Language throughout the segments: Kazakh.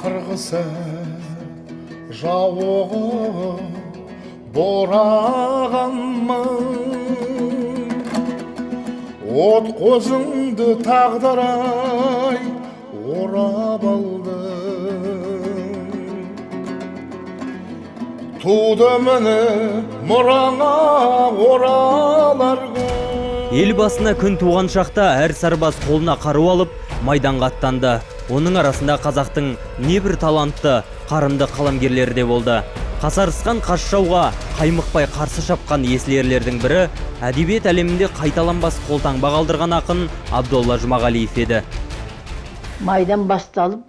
Ақырғы сәт жауығы бораған мың, от қозыңды тағдыр-ай орап алды. Туды міне мұраңа оралар күн. Ел басына күн туған шақта әр сарбаз қолына қару алып, майданға аттанды. Оның арасында қазақтың небір талантты, қарымды қаламгерлері де болды. Қасарысқан қас жауға қаймықпай қарсы шапқан есіл ерлердің бірі әдебиет әлемінде қайталанбас қолтаңба қалдырған ақын Абдолла Жұмағалиев еді. Майдан басталып,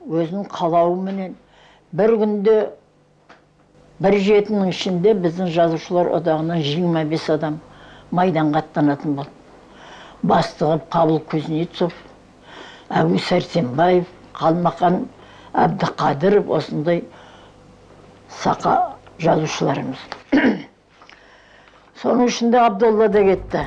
өзінің қалауыменен бір күнде бір жетінің ішінде біздің жазушылар одағынан 25 адам майданға аттанатын болды. Бастығы Қабыл Кузнецов, Әбу Сәрсенбаев, Қалмақан Әбдіқадыров, осындай сақа жазушыларымыз. Соның ішінде Абдолла да кетті.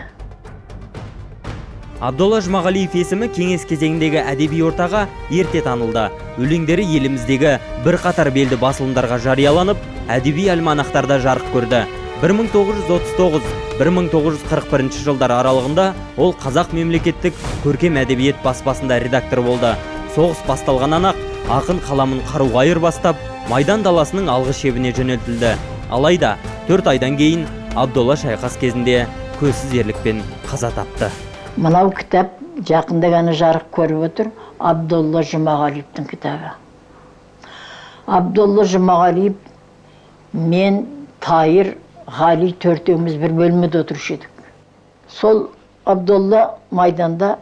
Абдолла Жұмағалиев есімі кеңес кезеңіндегі әдеби ортаға ерте танылды. Өлеңдері еліміздегі бірқатар белді басылымдарға жарияланып, әдеби альманахтарда жарық көрді. 1939, 1941 жылдар аралығында ол Қазақ мемлекеттік көркем әдебиет баспасында редактор болды. Соғыс басталғаннан-ақ ақын қаламын қаруға айырбастап, майдан даласының алғы шебіне жөнелтілді. Алайда 4 айдан кейін Абдолла шайқас кезінде көзсіз ерлікпен қаза тапты. Мынау кітап жақында ғана жарық көріп отыр, Абдолла Жұмағалиевтің кітабы. Абдолла Жұмағалиев мен Тайыр, Ғали төртеуміз бір бөлмеде отырушы едік. Сол Абдолла майданда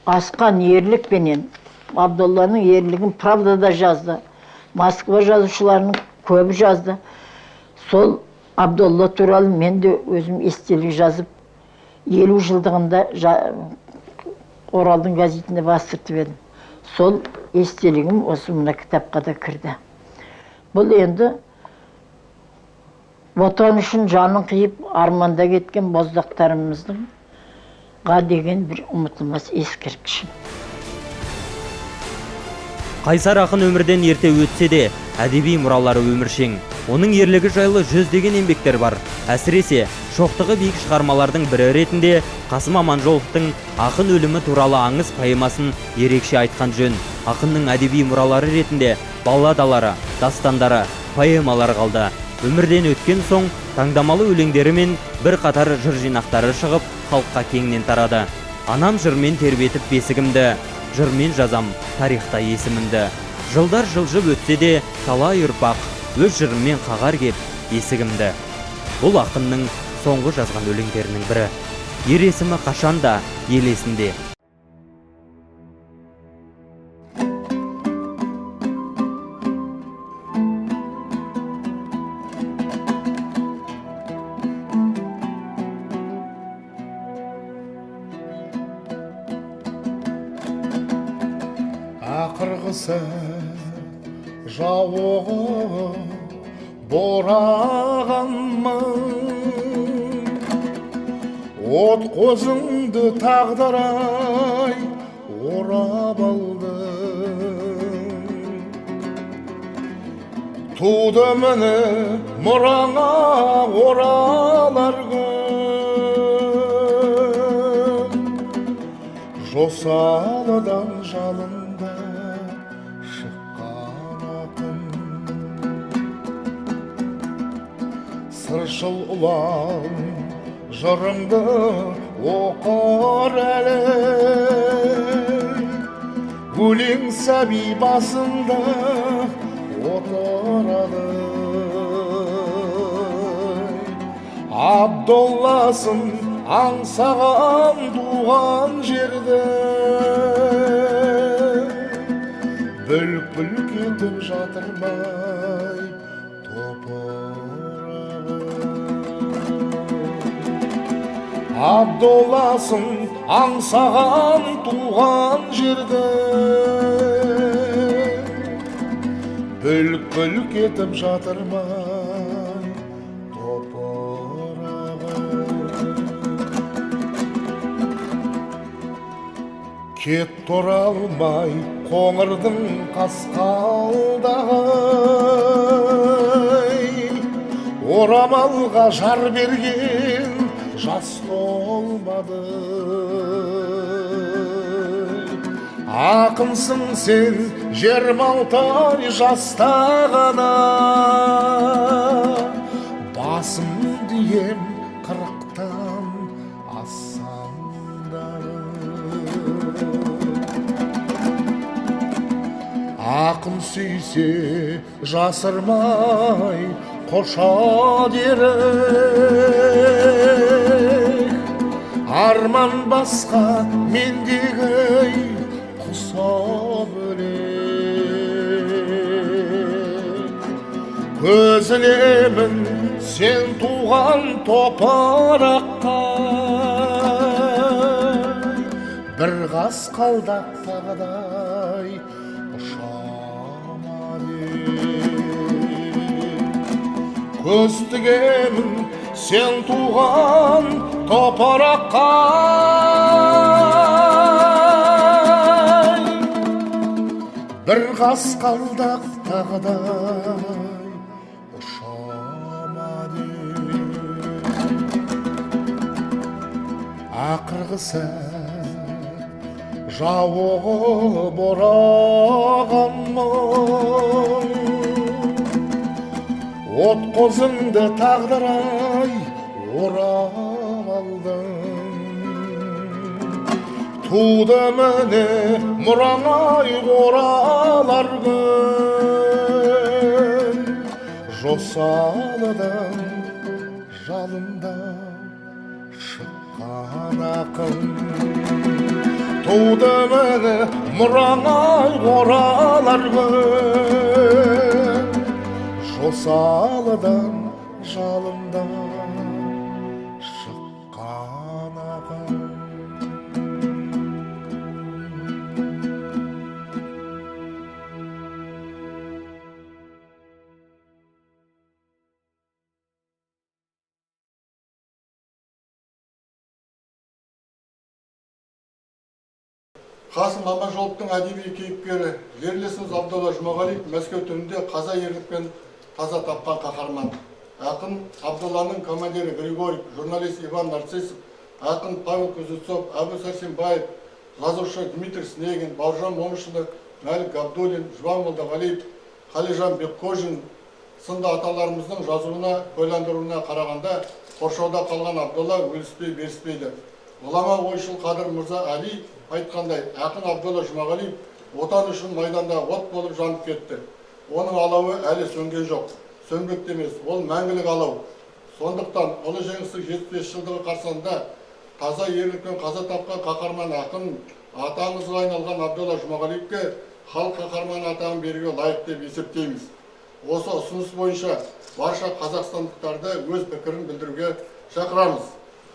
асқан ерлікпенен, Абдолланың ерлігін Правдада жазды, Москва жазушыларының көбі жазды. Сол Абдолла туралы мен де өзім естелік жазып, 50 жылдығында Оралдың газетінде бастыртып едім. Сол естелігім осы мына кітапқа да кірді. Бұл енді Отан үшін жанын қиып арманда кеткен боздақтарымыздың ға деген бір ұмытылмас ескерткіші. Қайсар ақын өмірден ерте өтсе де, әдеби мұралары өміршең. Оның ерлігі жайлы жүздеген еңбектер бар. Әсіресе, шоқтығы биік шығармалардың бірі ретінде Қасым Аманжоловтың Ақын өлімі туралы аңыз поэмасын ерекше айтқан жөн. Ақынның әдеби мұралары ретінде балладалары, дастандары, поэмалары қалды. Өмірден өткен соң таңдамалы өлеңдері мен бірқатар жыр жинақтары шығып, халыққа кеңінен тарады. Анам жырмен тербетіп бесігімді, жырмен жазам тарихта есімімді. Жылдар жылжып өтсе де талай ұрпақ өз жырыммен қағар кеп есігімді. Бұл ақынның соңғы жазған өлеңдерінің бірі. Ер есімі қашанда ел есінде. Ақырғы сәт жауығы бораған мың, от қозыңды тағдыр-ай орап алды. Туды міне мұраңа оралар күн, жосалыдан жалында шыққан ақын. Сыршыл ұлан жырыңды оқыр әлі, өлең сәби басында отырады. Абдолласын аңсаған туған жерді, бүлк-бүлк етіп жатырмай топырағы. Абдолласын аңсаған туған жерді, бүлк-бүлк етіп жатырмай топырағы. Кетті оралмай қоңырдың қасқалдағы, орамалға жар берген жас толмады. Ақынсың сен 26 жаста ғана, басымды ием 40-тан ассам дағы. Ақын сүйсе жасырмай қоша дерек, арман басқа мендегі құса бөлек. Көз ілемін сен туған топыраққа, бір қасқалдақ тағыдай ұшама деп. Көз тігемін сен туған топыраққа, бір қасқалдақ тағыдай ұшама деп. Ақырғы сәт жауығып орағанмын, от қозыңды тағдыр-ай орап алдың. Туды міне мұраңай оралар күн, жосалыдан жалындап шыққан ақын. Туды міне мұраңай оралар күн, жосалыдан жалындап шыққан ақын. Қасым Аманжоловтың әдеби кейіпкері жерлесіміз Абдолла Жұмағалиев Мәскеу түнінде қаза ерлікпен таза тапқан қаһарман. Ақын Абдолланың командирі Григорьев, журналист Иван Нарциссов, ақын Павел Кузнецов, Әбу Сәрсенбаев, жазушы Дмитрий Снегин, Бауыржан Момышұлы, Мәлік Габдуллин, Жұбан Молдағалиев, Қалижан Бекқожин сынды аталарымыздың жазуына, куәландыруына қарағанда қоршауда қалған Абдолла өліспей беріспейді. Ғұлама ойшыл Қадыр Мырза Әли айтқандай, ақын Абдолла Жұмағалиев отан үшін майданда от болып жанып кетті. Оның алауы әлі сөнген жоқ, сөнбек те емес, ол мәңгілік алау. Сондықтан ұлы жеңістің 75 жылдығы қарсаңында таза ерлікпен қаза тапқан қаһарман ақын атамызға айналған Абдолла Жұмағалиевке халық қаһарманы атағын беруге лайық деп есептейміз. Осы ұсыныс бойынша барша қазақстандықтарды өз пікірін білдіруге шақырамыз.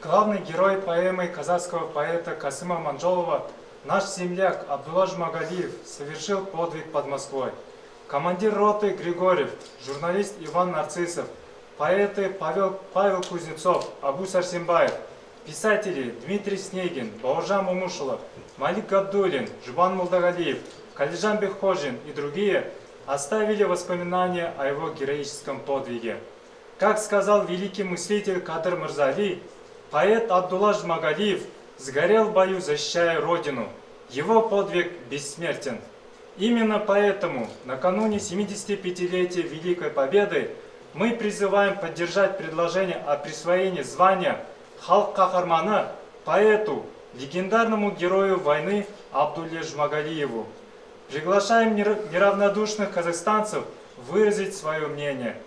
Главный герой поэмы казахского поэта Касыма Аманжолова, наш земляк Абдулла Жумагалиев, совершил подвиг под Москвой. Командир роты Григорьев, журналист Иван Нарциссов, поэты Павел Кузнецов, Абу Сарсенбаев, писатели Дмитрий Снегин, Бауыржан Момышұлы, Малик Габдуллин, Жубан Молдагалиев, Калижан Бекхожин и другие оставили воспоминания о его героическом подвиге. Как сказал великий мыслитель Кадыр Мырза Али, поэт Абдулла Жумагалиев сгорел в бою, защищая Родину. Его подвиг бессмертен. Именно поэтому накануне 75-летия Великой Победы мы призываем поддержать предложение о присвоении звания Халық Қаһарманы поэту, легендарному герою войны Абдулле Жумагалиеву. Приглашаем неравнодушных казахстанцев выразить свое мнение.